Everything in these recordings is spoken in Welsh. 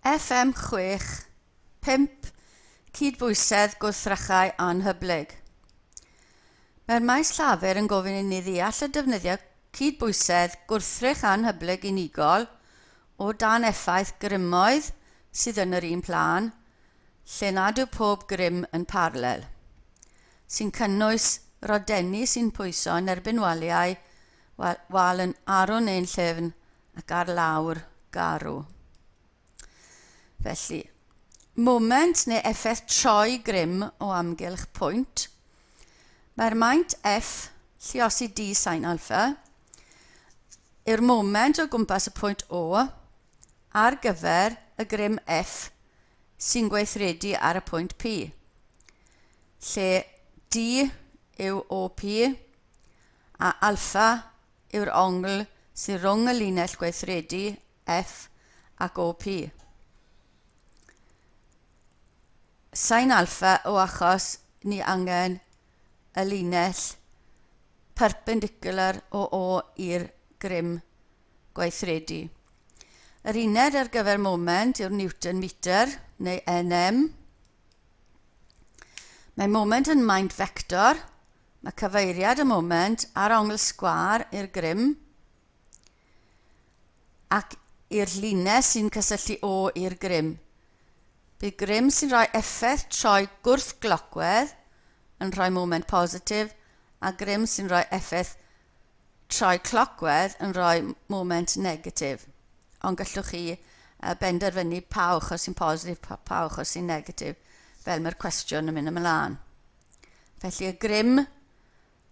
FM 6, 5, Cydbwysedd gwrthrychau anhyblyg. Mae'r maes llafur yn gofyn i ni ddeall y defnyddio cydbwysedd gwrthrych anhyblyg unigol o dan effaith grymoedd sydd yn yr un plân, lle nad yw pob grym yn paralel, sy'n cynnwys rodenni sy'n pwyso yn erbyn waliau, wal yn arw neu'n llyfn ac ar lawr garw. Felly, moment neu effaith troi grym o amgylch pwynt. Mae'r maint F, lliosi D sin alpha, yw'r moment o gwmpas y pwynt O ar gyfer y grym F sy'n gweithredu ar y pwynt P, lle D yw OP a alpha yw'r ongl sydd rhwng y linell gweithredu F ac OP. Sin alpha o achos ni angen y linell perpendicular o O i'r grym gweithredu. Yr uned ar gyfer moment yw'r Newton meter neu Nm. Mae moment yn maint fector. Mae cyfeiriad y moment ar ongl sgwâr i'r grym ac i'r linell sy'n cysylltu O i'r grym. Bydd grym sy'n rhoi effaith troi gwrthglocwedd yn rhoi moment positif a grym sy'n rhoi effaith troi clocwedd yn rhoi moment negatif. Ond gallwch chi benderfynu pa ochr sy'n positif, pa, pa ochr sy'n negatif, fel mae'r cwestiwn yn mynd ymlaen. Felly y grym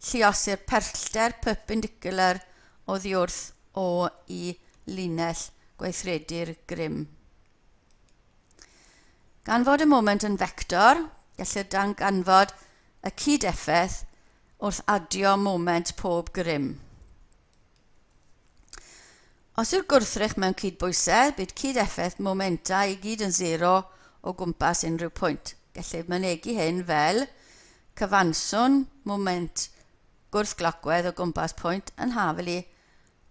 lluosir pellter perpendicular oddi wrth O i linell gweithredu'r grym. Gan fod y moment yn fector, gellir danganfod y cyd-effaith wrth adio moment pob grym. Os yw'r gwrthrych mewn cydbwysedd, bydd cyd-effaith momentau i gyd yn zero o gwmpas unrhyw pwynt. Gellir mynegi hyn fel cyfanswm moment gwrthglocwedd o gwmpas pwynt yn hafal i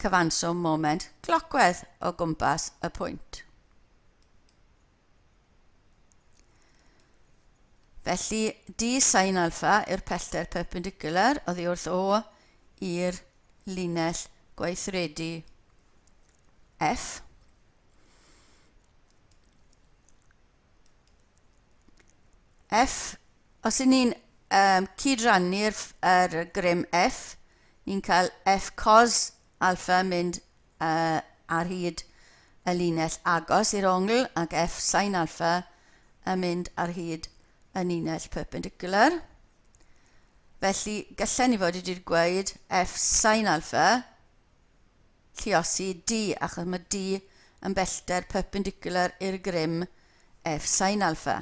cyfanswm moment clocwedd o gwmpas y pwynt. Felly, d sin alpha yw'r pellter perpendicular oddi wrth O i'r linell gweithredu F. F, os y'n ni'n um, cydrannu'r er grym F, ni'n cael F cos alpha mynd uh, ar hyd y linell agos i'r ongl ac F sin alpha yn mynd ar hyd y linell perpendicular. Felly, gallen ni fod wedi gweud F sin alpha lluosi D, achos mae D yn bellter perpendicular i'r grym F sin alpha.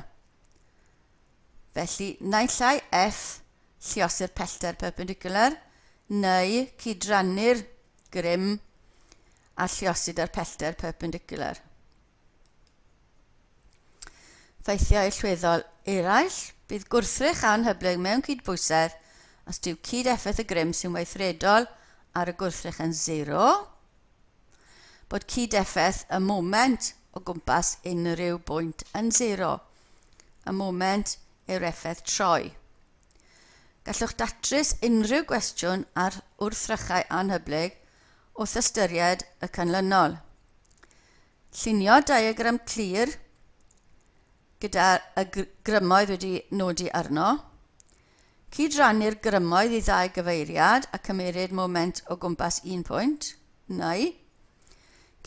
Felly, naill ai F lluosi'r pellter perpendicular, neu cydrannu'r grym a lluosi da'r pellter perpendicular. Ffeithiau allweddol eraill, bydd gwrthrych anhyblyg mewn cydbwysedd os dyw cyd-effaith y grym sy'n weithredol ar y gwrthrych yn zero, bod cyd-effaith y moment o gwmpas unrhyw bwynt yn zero. Y moment yw'r effaith troi. Gallwch datrys unrhyw gwestiwn ar wrthrychau anhyblyg wrth ystyried y canlynol. Llunio diagram clir gyda y grymoedd wedi nodi arno. Cydrannu'r grymoedd i ddau gyfeiriad a cymeryd moment o gwmpas un pwynt, neu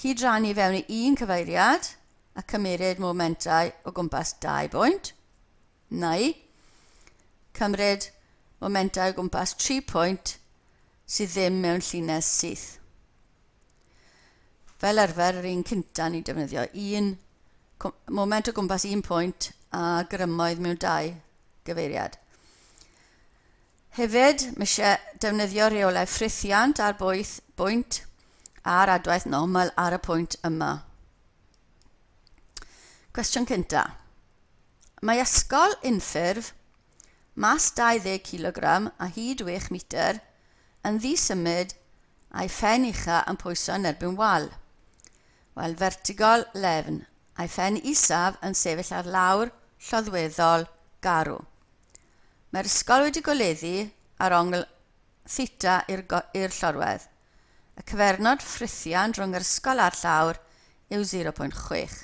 cydrannu fewn i un cyfeiriad a cymeryd momentau o gwmpas dau bwynt, neu cymryd momentau o gwmpas tri pwynt sydd ddim mewn llinell syth. Fel arfer, yr un cynta ni'n defnyddio un moment o gwmpas un pwynt a grymoedd mewn dau gyfeiriad. Hefyd, mae eisiau defnyddio rheolau ffrithiant ar bwyth, bwynt a'r adwaith normal ar y pwynt yma. Cwestiwn cynta. Mae ysgol unffurf, mas 20 kg a hyd 6 metr, yn ddisymud a'i phen ucha yn pwyso yn erbyn wal. Wal fertigol lefn. A'i phen isaf yn sefyll ar lawr lloddweddol garw. Mae'r ysgol wedi goleddu ar ongl theta i'r llorwedd. Y cyfernod ffrithiant rhwng yr ysgol a'r llawr yw 0.6.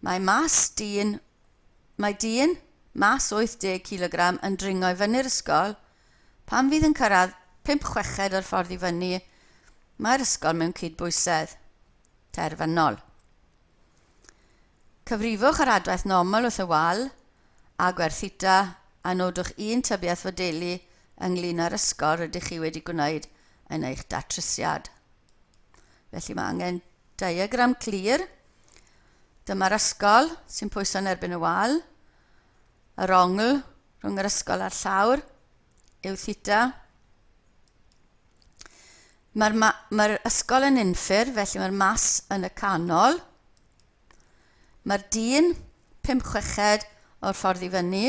Mae mas dyn, mae dyn mas 80 cilogram yn dringo i fyny'r ysgol. Pan fydd yn cyrraedd 5 chweched o'r ffordd i fyny, mae'r ysgol mewn cydbwysedd terfynol. Cyfrifwch yr adwaith normal wrth y wal a gwerth theta a nodwch un tybiaeth fodelu ynglyn â'r ysgol rydych chi wedi gwneud yn eich datrysiad. Felly mae angen Diagram clir. Dyma'r ysgol sy'n pwyso yn erbyn y wal. Yr ongl rhwng yr ysgol a'r llawr yw theta. Mae'r ma mae ysgol yn unffurf, felly mae'r mas yn y canol. Mae'r dyn 5 chweched o'r ffordd i fyny,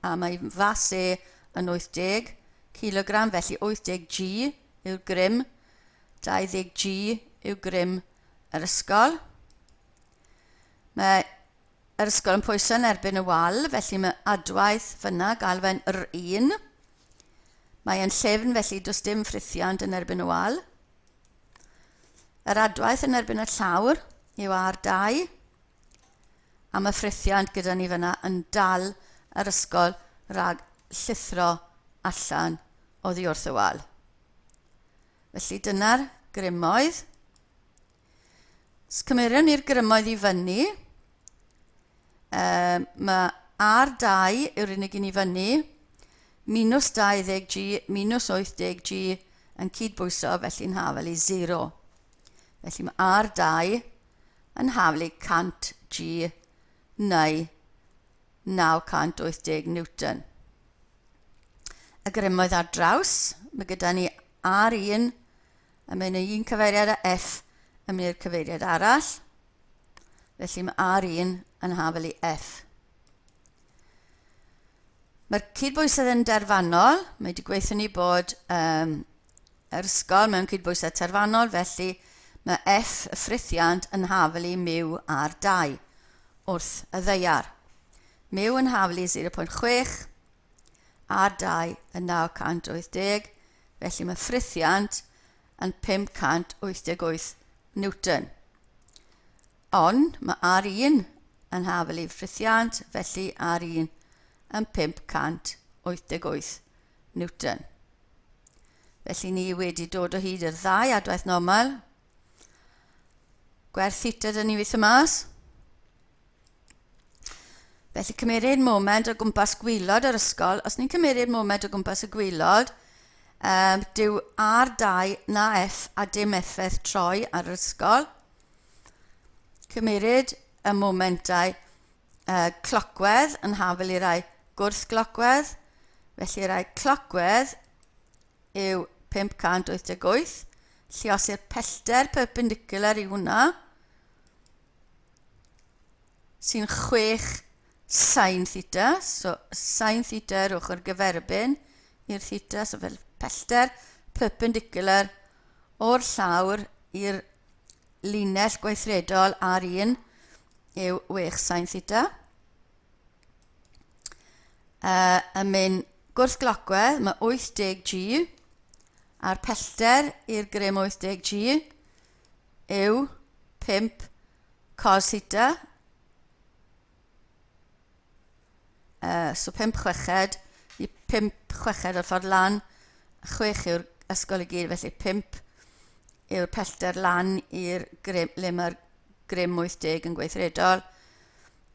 a mae fas e yn 80 kg, felly 80 G yw'r grym. 20G yw grym yr ysgol. Mae yr ysgol yn pwyso yn erbyn y wal, felly mae adwaith fyna gael fe'n yr un. Mae e'n llyfn, felly does dim ffrithiant yn erbyn y wal. Yr adwaith yn erbyn y llawr yw R2, a mae ffrithiant gyda ni fyna yn dal yr ysgol rhag llithro allan oddi wrth y wal. Felly dyna'r grymoedd. Os cymerwn ni'r grymoedd i fyny, um, mae R2 yw'r unig un i fyny, minus 20G, minus 80G yn cydbwyso, felly'n hafel i 0. Felly mae R2 yn hafel i 100G neu 980 Newton. Y grymoedd ar draws, mae gyda ni R1 yn mynd i un cyfeiriad a F yn mynd i'r cyfeiriad arall. Felly mae R1 yn hafel i F. Mae'r cydbwysedd yn derfynol. Mae wedi gweithio ni bod um, yr ysgol mewn cydbwysedd terfynol, felly mae F, y ffrithiant, yn hafel i mu R2 wrth y ddeiar. Mu yn hafel i 0.6, R2 yn 980, felly mae ffrithiant yn 588 Newton. Ond mae R1 yn hafel i ffrithiant, felly R1 yn 588 Newton. Felly ni wedi dod o hyd i'r ddau adwaith normal. Gwerth theta dyn ni weithio mas. Felly cymerir moment o gwmpas gwylod yr ysgol. Os ni'n cymerir moment o gwmpas y gwylod, um, dyw R2 na F a dim effaith troi ar yr ysgol. Cymerid y momentau uh, clocwedd yn hafel i rai gwrthglocwedd. Felly rai clocwedd yw 588. Lluosi'r pellter perpendicular i hwnna, sy'n 6 sin theta. So sin theta yw'r ochr gyferbyn i'r theta, so fel pellter perpendicular o'r llawr i'r linell gweithredol ar un yw 6 sin theta. Yn mynd gwrthglocwedd, mae 80G, a'r pellter i'r grym 80G yw 5 cos theta. So 5 chweched, i 5 chweched o'r ffordd lan, 6 yw'r ysgol i gyd, felly 5 yw'r pellter lan i'r grym, le mae'r grym 80 yn gweithredol.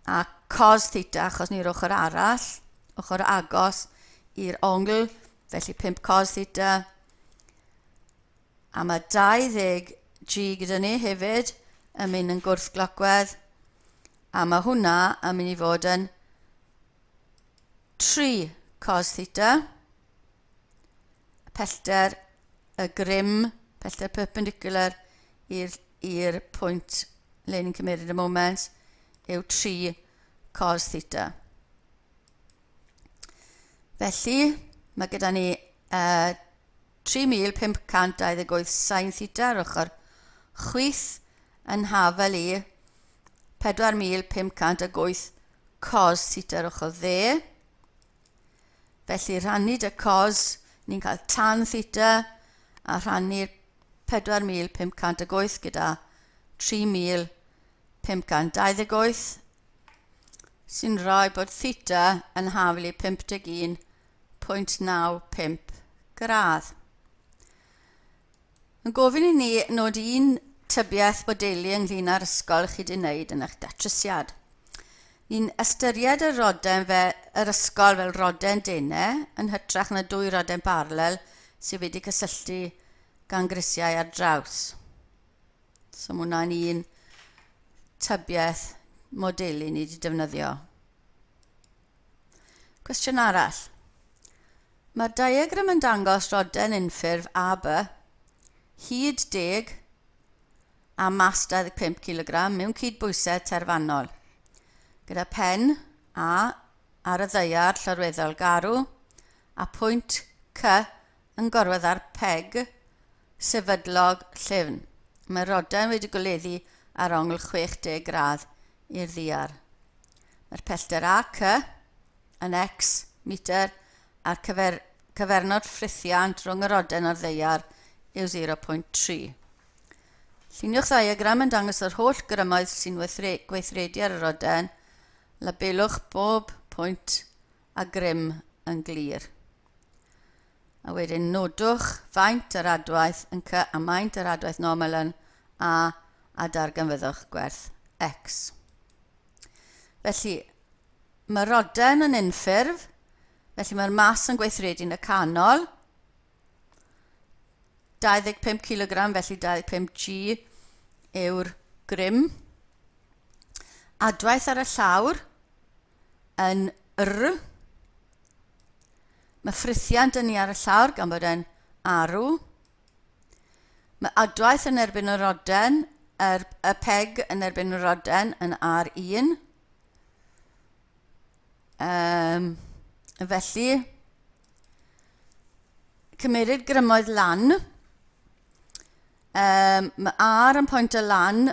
A cos theta, achos ni'r ochr arall, ochr agos i'r ongl, felly 5 cos theta. A mae 20 G gyda ni hefyd yn mynd yn gwrthglocwedd. A mae hwnna yn mynd i fod yn 3 cos theta. Pellter y grym, pellter perpendicular i'r pwynt le ni'n cymryd y moment yw 3 cos theta. Felly, mae gyda ni uh, 3,528 sin theta ar ochr chwith yn hafel i 4,508 cos theta ar ochr dde. Felly rhannu dy cos, ni'n cael tan theta a rhannu'r 4,508 gyda 3,528 sy'n rhoi bod theta yn haflu 51.95 gradd. Yn gofyn i ni nodi un tybiaeth bodelu ynglyn â'r ysgol chi wedi wneud yn eich datrysiad. Ni'n ystyried y roden fe, yr ysgol fel roden dene yn hytrach na dwy roden paralel sydd wedi cysylltu gan grisiau ar draws. So mae hwnna'n un tybiaeth modelu ni wedi defnyddio. Cwestiwn arall. Mae'r diagram yn dangos roden unffurf AB, hyd deg a mas 25 kg mewn cydbwysedd terfynol, gyda pen A ar y ddaear llorweddol garw a pwynt C yn gorwedd ar peg sefydlog llyfn. Mae'r roden wedi goleddu ar ongl 60 gradd i'r ddiar. Mae'r pellter AC yn x metr a'r cyfer, cyfernod ffrithiant rhwng y roden a'r ddeiar yw 0.3. Lluniwch ddiagram yn dangos yr holl grymoedd sy'n gweithredu ar y roden. Labelwch bob pwynt a grym yn glir. A wedyn nodwch faint yr adwaith yn C a maint yr adwaith normal yn A a darganfyddwch gwerth X. Felly, mae roden yn unffurf, felly mae'r mas yn gweithredu yn y canol. 25 kg, felly 25 G yw'r grym. Adwaith ar y llawr yn R. Mae ffrithiant yn ni ar y llawr gan bod e'n arw. Mae adwaith yn erbyn y roden, er, y peg yn erbyn y roden yn R1. Um, felly, cymeryd grymoedd lan. Um, mae R yn pwynt o lan.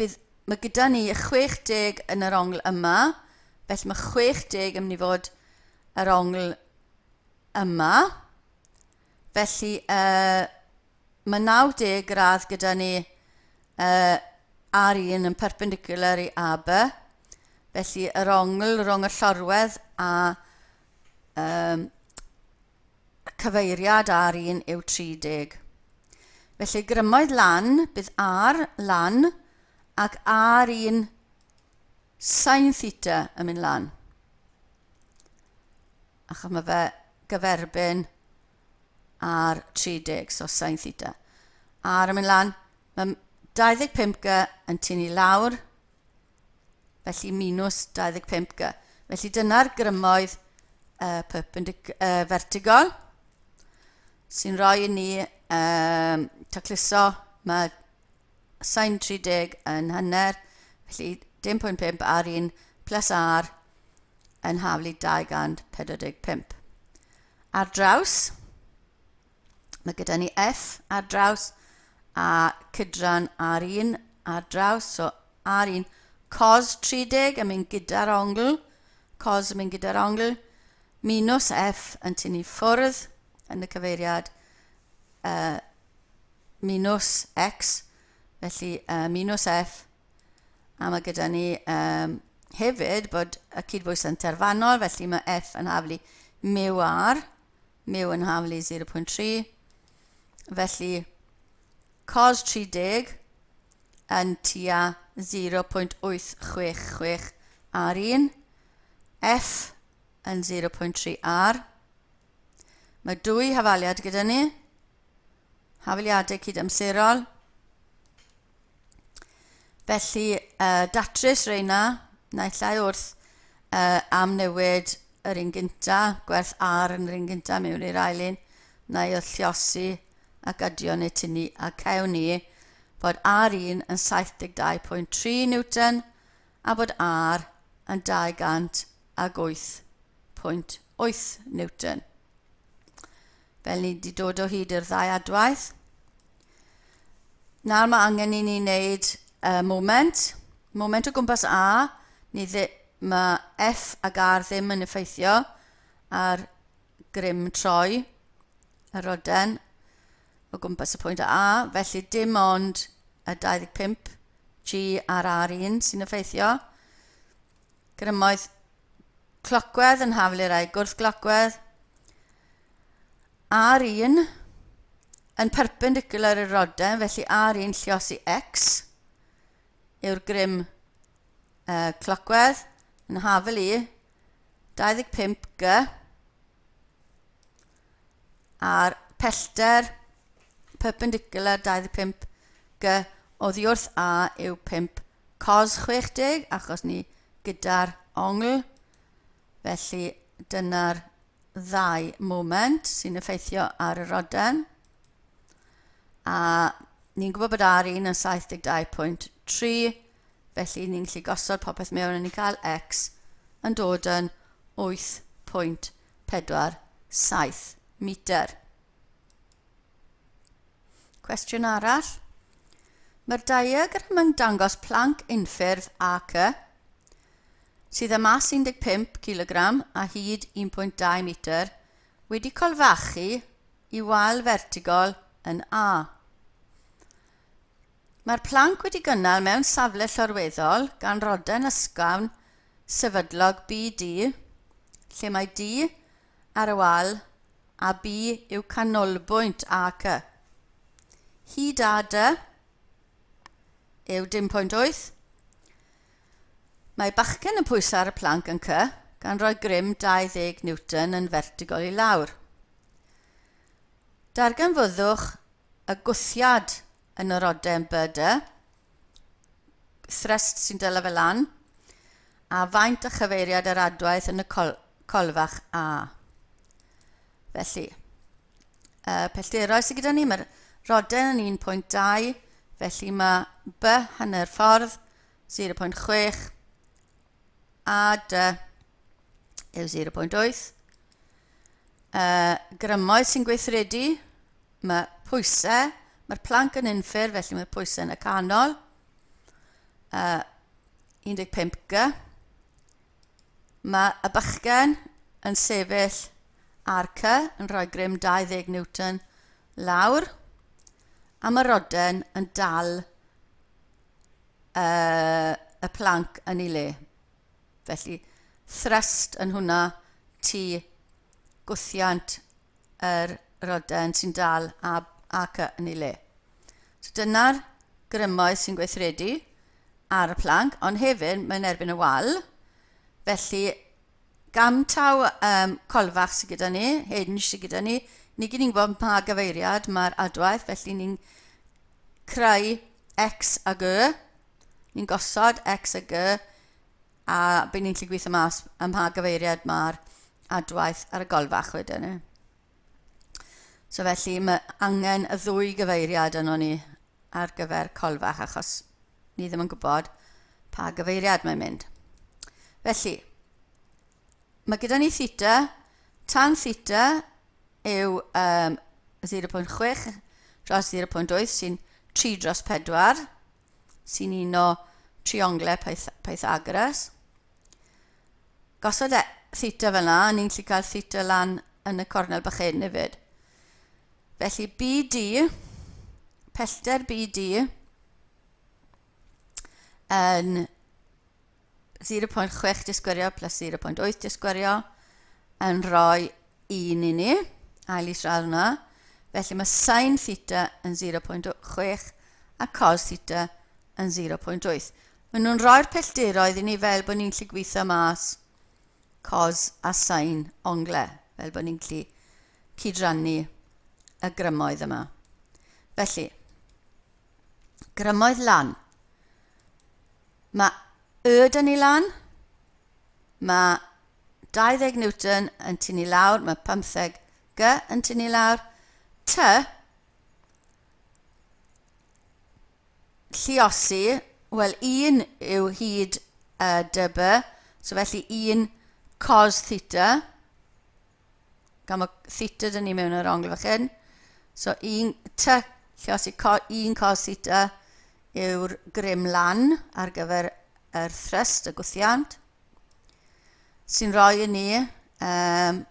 Bydd, mae gyda ni 60 yn yr ongl yma. Felly mae 60 yn mynd i fod yr ongl yma. Felly, uh, mae 90 gradd gyda ni uh, R1 yn perpendicular i AB. Felly, yr ongl rhwng y llorwedd a um, cyfeiriad R1 yw 30. Felly, grymoedd lan, bydd R lan ac R1 sin theta yn mynd lan. Achos mae fe gyferbyn ar 30, so sin theta. R yn mynd lan, mae 25 g yn tynnu lawr, felly minus 25 g. Felly dyna'r grymoedd perpendic vertigol sy'n rhoi i ni um, tacluso. Mae sin 30 yn hanner, felly dim 0.5 ar 1 plus r yn haflu 245. Ar draws, mae gyda ni F ar draws a cydran R1 ar draws, so R1 cos 30 yn mynd gyda'r ongl, cos yn mynd gyda'r ongl, minus F yn tynnu ffwrdd yn y cyfeiriad minus X, felly minus F. A mae gyda ni um, hefyd bod y cydbwysedd yn terfynol, felly mae F yn haflu mu R, mu yn haflu 0.3. Felly, cos 30 yn tua 0.866 R1, F yn 0.3 R. Mae dwy hafaliad gyda ni. Hafaliadau cydamserol. Felly, uh, datrys reina, naill ai wrth uh, am newid yr un gynta, gwerth R yn yr un gynta mewn i'r ail un, neu wrth lliosi ac adio neu tynnu, a cawn ni fod R1 yn 72.3 Newton a bod R yn 208.8 Newton. Fel ni wedi dod o hyd i'r ddau adwaith. Nawr mae angen i ni wneud y moment. Moment o gwmpas A, ni ddi, mae F ag R ddim yn effeithio ar grym troi y roden o gwmpas y pwynt A, felly dim ond y 25 G ar R1 sy'n effeithio. Grymoedd clocwedd yn haflu rai gwrthglocwedd. R1 yn perpendicular i'r roden, felly R1 lliosi X yw'r grym clocwedd yn hafel i 25 G a'r pellter perpendicular 25 G oddi wrth A yw 5 cos 60 achos ni gyda'r ongl. Felly dyna'r ddau moment sy'n effeithio ar y roden. A ni'n gwybod bod R1 yn 72.3, felly ni'n gallu gosod popeth mewn a ni'n cael X yn dod yn 8.47 metr. Cwestiwn arall. Mae'r diagram yn dangos planc unffurf AC sydd â mas 15 kg a hyd 1.2 metr wedi colfachu i wal fertigol yn A. Mae'r planc wedi gynnal mewn safle llorweddol gan roden ysgafn sefydlog BD, lle mae D ar y wal a B yw canolbwynt AC. Hyd AD yw dim pwynt 8. Mae bachgen yn pwyso ar y planc yn C, gan roi grym 20 Newton yn fertigol i lawr. Darganfyddwch y gwthiad yn yr oden BD, thrust sy'n dyla fe lan, a faint a chyfeiriad yr adwaith yn y col colfach A. Felly, pellteroedd sydd gyda ni, mae'r roden yn 1.2, felly mae B hanner ffordd, 0.6, a D yw 0.8. Grymoedd sy'n gweithredu, mae pwysau, mae'r planc yn unffur, felly mae'r pwysau yn y canol. 15 G. Mae y bachgen yn sefyll ar C yn rhoi grym 20 Newton lawr, a mae roden yn dal y planc yn ei le. Felly, thrust yn hwnna, T, gwthiant yr roden sy'n dal A, A C yn ei le. So dyna'r grymoedd sy'n gweithredu ar y planc, ond hefyd mae'n erbyn y wal. Felly, gam taw um, colfach sydd gyda ni, hinge sydd gyda ni, ni gyd ni'n gwybod pa gyfeiriad mae'r adwaith, felly ni'n creu X a G, ni'n gosod X a G, a be ni'n gallu gweithio mas ym mha gyfeiriad mae'r adwaith ar y golfach wedyn. So felly mae angen y ddwy gyfeiriad yno ni ar gyfer colfach achos ni ddim yn gwybod pa gyfeiriad mae'n mynd. Felly, mae gyda ni theta, tan theta yw um, 0.6 dros 0.8 sy'n 3 dros 4 sy'n un o trionglau Pythagoras. Gosod e theta fel yna, ni'n gallu cael theta lan yn y cornel bach hyn hefyd. Felly BD, pellter BD, yn 0.6 disgwyrio plus 0.8 disgwyrio yn rhoi 1 i ni, ail isradd hwnna. Felly mae sin theta yn 0.6 a cos theta yn 0.8. Maen nhw'n rhoi'r pellteroedd i ni fel bod ni'n gallu gweithio mas cos a sin ongle, fel bod ni'n gallu cydrannu y grymoedd yma. Felly, grymoedd lan. Mae Y dyn ni lan, mae 20 Newton yn tynnu lawr, mae 15 G yn tynnu lawr, T, lliosi, wel 1 yw hyd y DB, so felly 1 cos theta, gan mae theta dyn ni mewn yr ongl fach hyn. So un, t, lle os i 1 cos theta yw'r grym lan ar gyfer yr thrust, y gwthiant, sy'n rhoi i ni, um,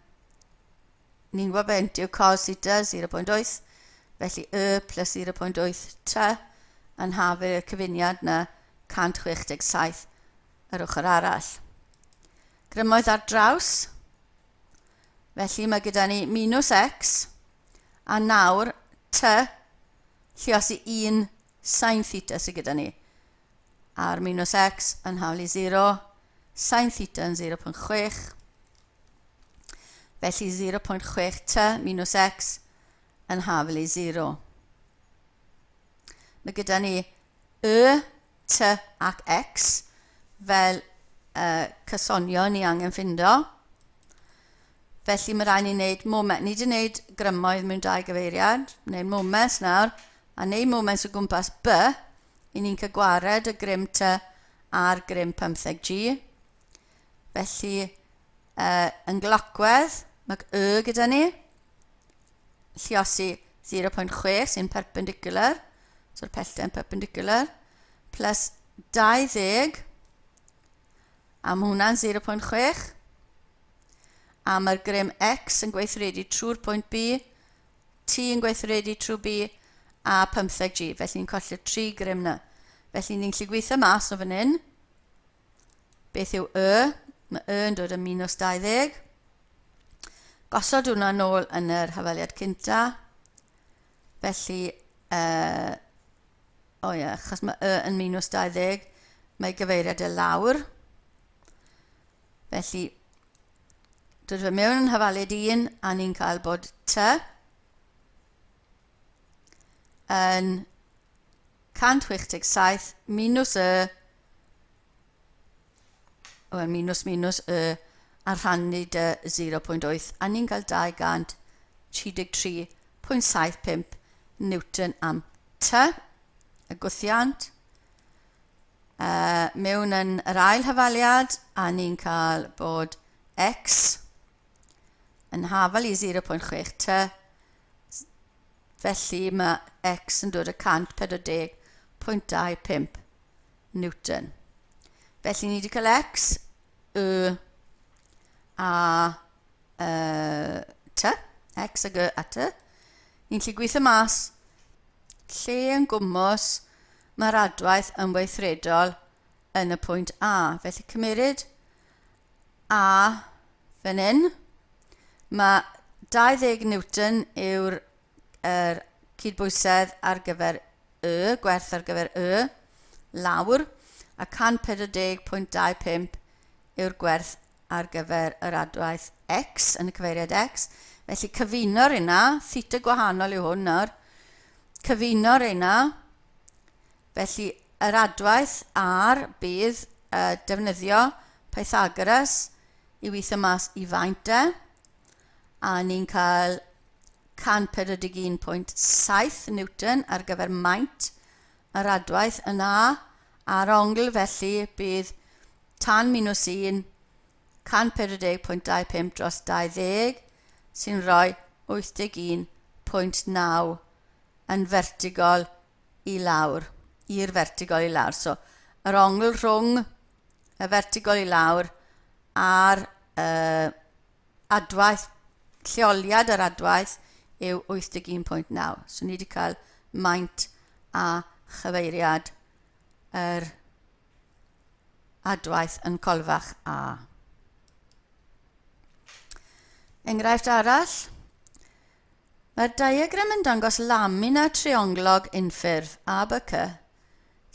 ni'n gwybod beth yw cos theta 0.8, felly y plus 0.8 t yn hafel i'r cyfuniad na 167 yr ochr arall. Grymoedd ar draws, felly mae gyda ni minus x, a nawr t lluosi 1 sin theta sydd gyda ni. A'r minus x yn hawl i 0, sin theta yn 0.6. Felly 0.6 t minus x yn hafel i 0. Mae gyda ni y, t ac x fel uh, cysonion ni angen ffindo. Felly mae rhaid ni wneud moment. Ni wedi wneud grymoedd mewn dau gyfeiriad, wneud moments nawr, a wneud moments o gwmpas B, i ni'n cael gwared y grym T a'r grym 15G. Felly, uh, yn glocwedd, mae Y gyda ni, lliosi 0.6 sy'n perpendicular, so'r pellter yn perpendicular, plus 20, a mae hwnna'n 0.6, a mae'r grym X yn gweithredu trwy'r pwynt B, T yn gweithredu trwy B, a 15G. Felly ni'n colli'r tri grym na. Felly ni'n gallu gweithio mas o fan hyn. Beth yw Y? Mae Y yn dod yn minus 20. Gosod hwnna nôl yn yr hafaliad cynta. Felly, uh, o ie, achos mae Y yn minus 20, mae gyfeiriad y lawr. Felly, dod fe mewn yn hafaliad 1, a ni'n cael bod T yn 167 minus Y, wel, minus minus Y, a rhannu dy 0.8, a ni'n cael 233.75 Newton am T, y gwthiant. Uh, mewn yn yr ail hafaliad, a ni'n cael bod x yn hafal i 0.6 t, felly mae x yn dod y 140.25 Newton. Felly ni wedi cael x, y, a uh, t, x ag y a t. Ni'n gallu gweithio mas lle yn gwmws mae'r adwaith yn weithredol yn y pwynt A. Felly cymeryd A fan hyn. Mae 20 Newton yw'r er cydbwysedd ar gyfer Y, gwerth ar gyfer Y, lawr, a 140.25 yw'r gwerth ar gyfer yr adwaith x yn y cyfeiriad x. Felly cyfuno'r yna, theta gwahanol yw hwn nawr, cyfuno'r yna, felly yr adwaith r bydd uh, defnyddio Pythagoras i weithio mas i faint e, a ni'n cael 141.7 Newton ar gyfer maint yr adwaith yn A, a'r ongl felly bydd tan minus 1, 140.25 dros 20, sy'n rhoi 81.9 yn fertigol i lawr, i'r fertigol i lawr. So, yr ongl rhwng y fertigol i lawr a'r uh, adwaith, lleoliad yr adwaith yw 81.9. So ni wedi cael maint a chyfeiriad yr adwaith yn colfach A. Enghraifft arall, mae'r diagram yn dangos lamina trionglog unffurf ABC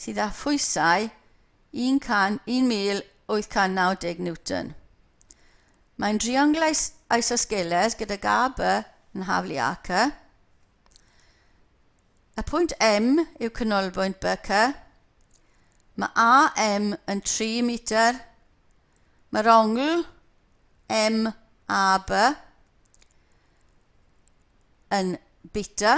sydd â phwysau 1,890 Newton. Mae'n driongl isosgeles gydag AB yn haflu AC. Y pwynt M yw canolbwynt BC. Mae AM yn 3 metr. Mae'r ongl MAB yn beta,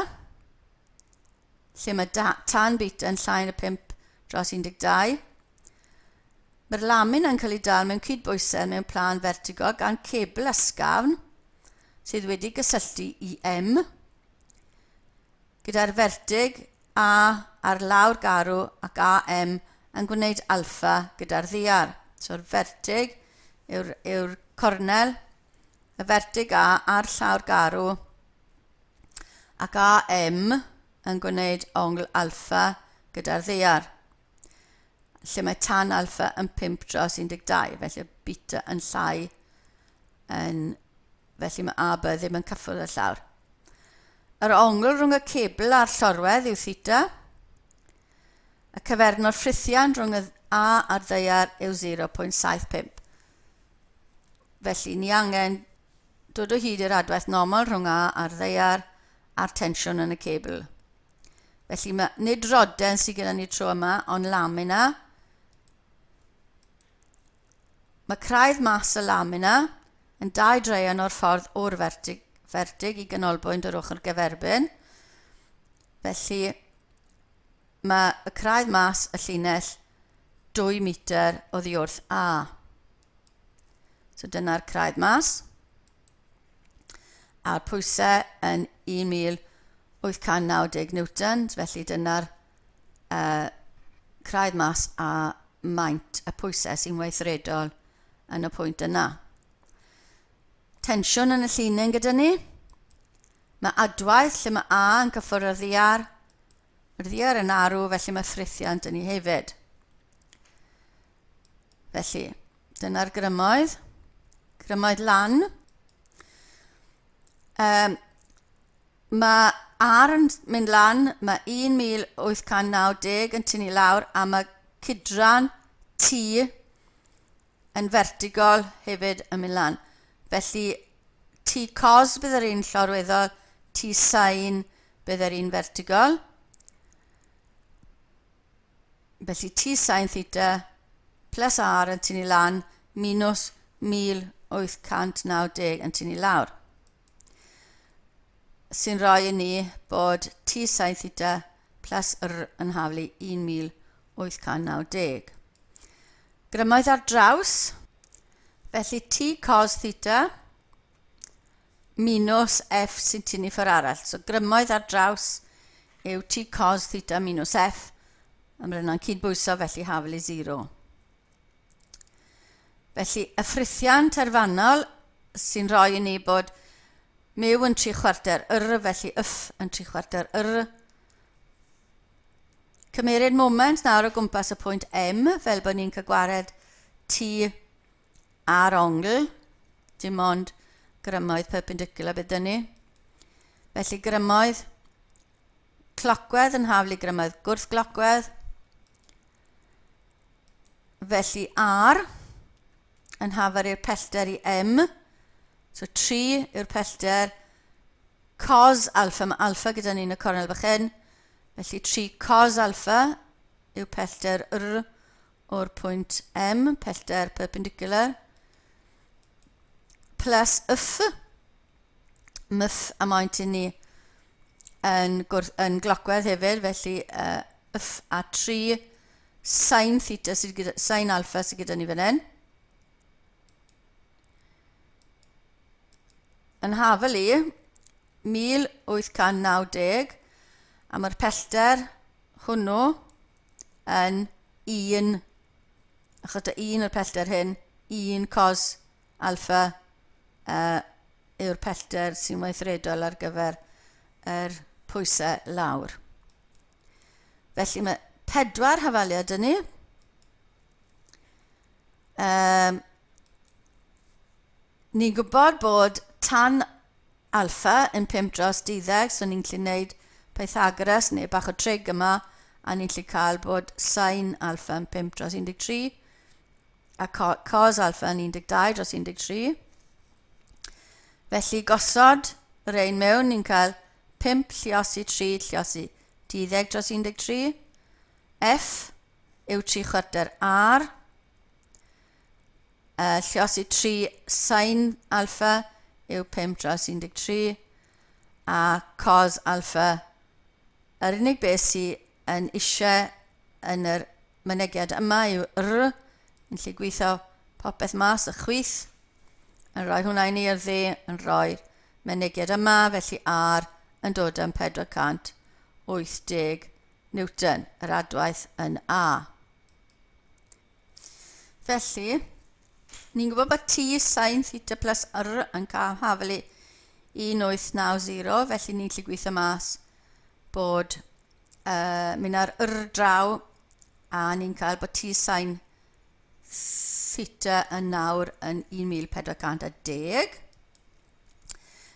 lle mae tan beta yn llai na 5 dros 12. Mae'r lamin yn cael ei dal mewn cydbwysedd mewn plân fertigol gan cebl ysgafn sydd wedi gysylltu i M. Gyda'r fertig A ar lawr garw ac AM yn gwneud alfa gyda'r ddiar. So'r fertig yw'r yw cornel, y fertig A a'r llawr garw, ac AM yn gwneud ongl alfa gyda'r ddiar, lle mae tan alfa yn 5 dros 12, felly beta yn llai yn, felly mae AB ddim yn cyffwrdd y llawr. Yr ongl rhwng y cebl a'r llorwedd yw theta. Y cyfernod ffrithiant rhwng y A a'r ddaear yw 0.75. Felly ni angen dod o hyd i'r adwaith normal rhwng A a'r ddaear a'r tensiwn yn y cebl. Felly mae, nid roden sydd gyda ni tro yma, ond lamina. Mae craidd mas y lamina yn dau draean o'r ffordd o'r fertig, fertig i ganolbwynt yr ochr gyferbyn. Felly mae y craidd mas y llinell 2 metr oddi wrth A. So dyna'r craidd mas. A'r pwysau yn 1890 Newton, felly dyna'r uh, craidd mas a maint y pwysau sy'n weithredol yn y pwynt yna. Tensiwn yn y llinyn gyda ni. Mae adwaith lle mae A yn cyffwrdd â'r ddiar. Mae'r ddiar yn arw, felly mae ffrithiant yn ei hefyd. Felly, dyna'r grymoedd. Grymoedd lan. Um, Mae R yn mynd lan, mae 1890 yn tynnu lawr a mae cydran T yn fertigol hefyd yn mynd lan. Felly T cos bydd yr un llorweddol, T sin bydd yr un fertigol. Felly T sin theta plus R yn tynnu lan minus 1890 yn tynnu lawr. Sy'n rhoi i ni bod T sin theta plus R yn haflu 1890. Grymoedd ar draws, felly T cos theta minus F sy'n tynnu ffordd arall. So grymoedd ar draws yw T cos theta minus F. A mae hynna'n cydbwyso felly hafel i 0. Felly y ffrithiant terfynol sy'n rhoi i ni bod miw yn 3 chwarter yr, felly yff yn 3 chwarter yr. Cymeryd moment nawr o gwmpas y pwynt M, fel bod ni'n cael gwared T a'r ongl, dim ond grymoedd perpendicular bydd dyn ni. Felly grymoedd clocwedd yn haflu grymoedd gwrthglocwedd. Felly R yn hafar i'r pellter i M. So 3 yw'r pellter. Cos alpha, mae alpha gyda ni yn y cornel bach hyn. Felly 3 cos alpha yw pellter R o'r pwynt M, pellter perpendicular, plus F, myff a maint i ni yn, gwrth, yn glocwedd hefyd, felly uh, F a 3 sin theta sydd gyda, sin alpha sydd gyda ni fan hyn. Yn hafel i, 1890, a mae'r pellter hwnnw yn 1, achos dy 1 o'r pellter hyn, 1 cos alpha uh, yw'r pellter sy'n weithredol ar gyfer yr pwysau lawr. Felly mae pedwar hafaliad yn ni. Um, ni'n gwybod bod tan alpha yn 5 dros 12, so ni'n gallu gwneud Pythagoras neu bach o trig yma, a ni'n gallu cael bod sin alpha yn 5 dros 13, a cos alpha yn 12 dros 13. Felly gosod yr ein mewn, ni'n cael 5 lliosi 3 lliosi 12 dros 13. F yw 3 chwarter R. Uh, lliosi 3 sin alpha yw 5 dros 13 a cos alpha. Yr unig beth sydd yn eisiau yn yr mynegiad yma yw r, yn lle gweithio popeth mas y chwith, yn rhoi hwnna i ni ar dde, yn rhoi'r mynegiad yma, felly r yn dod yn 480 Newton, yr adwaith yn A. Felly, ni'n gwybod bod T sin theta plus R yn cael hafelu 1890, felly ni'n gallu gweithio mas bod mynd ar R draw a ni'n cael bod T sin theta yn nawr yn 1410.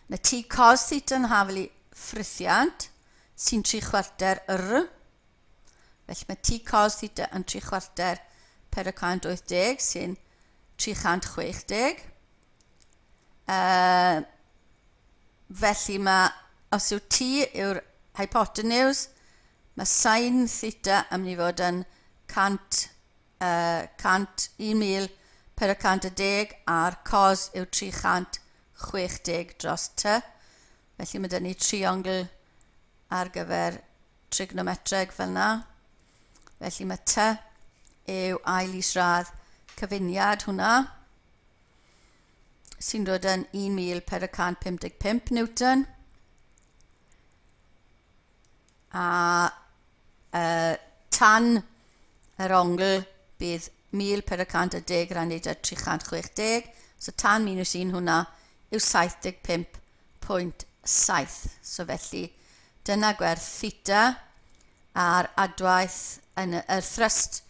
Mae T cos theta yn hafelu ffrithiant sy'n 3 chwarter R. Felly mae T cos theta yn 3 chwarter 480 sy'n 360. Felly mae, os yw T yw'r hypotenuse, mae sin theta yn mynd i fod yn 100, 100, 1410 a'r cos yw 360 dros T. Felly mae dyn ni triongl ar gyfer trigonometreg fel yna. Felly mae T yw ail isradd cyfuniad hwnna sy'n dod yn 1455 Newton. A tan yr ongl bydd 1410 rannu 'da 360, so tan minus 1 hwnna yw 75.7. So felly dyna gwerth theta a'r adwaith yn y, yr thrust,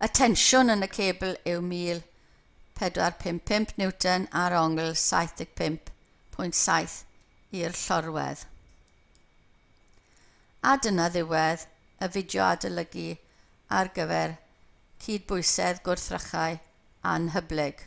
y tensiwn yn y cebl yw 1455 Newton a'r ongl 75.7 i'r llorwedd. A dyna ddiwedd y fideo adolygu ar gyfer cydbwysedd gwrthrychau anhyblyg.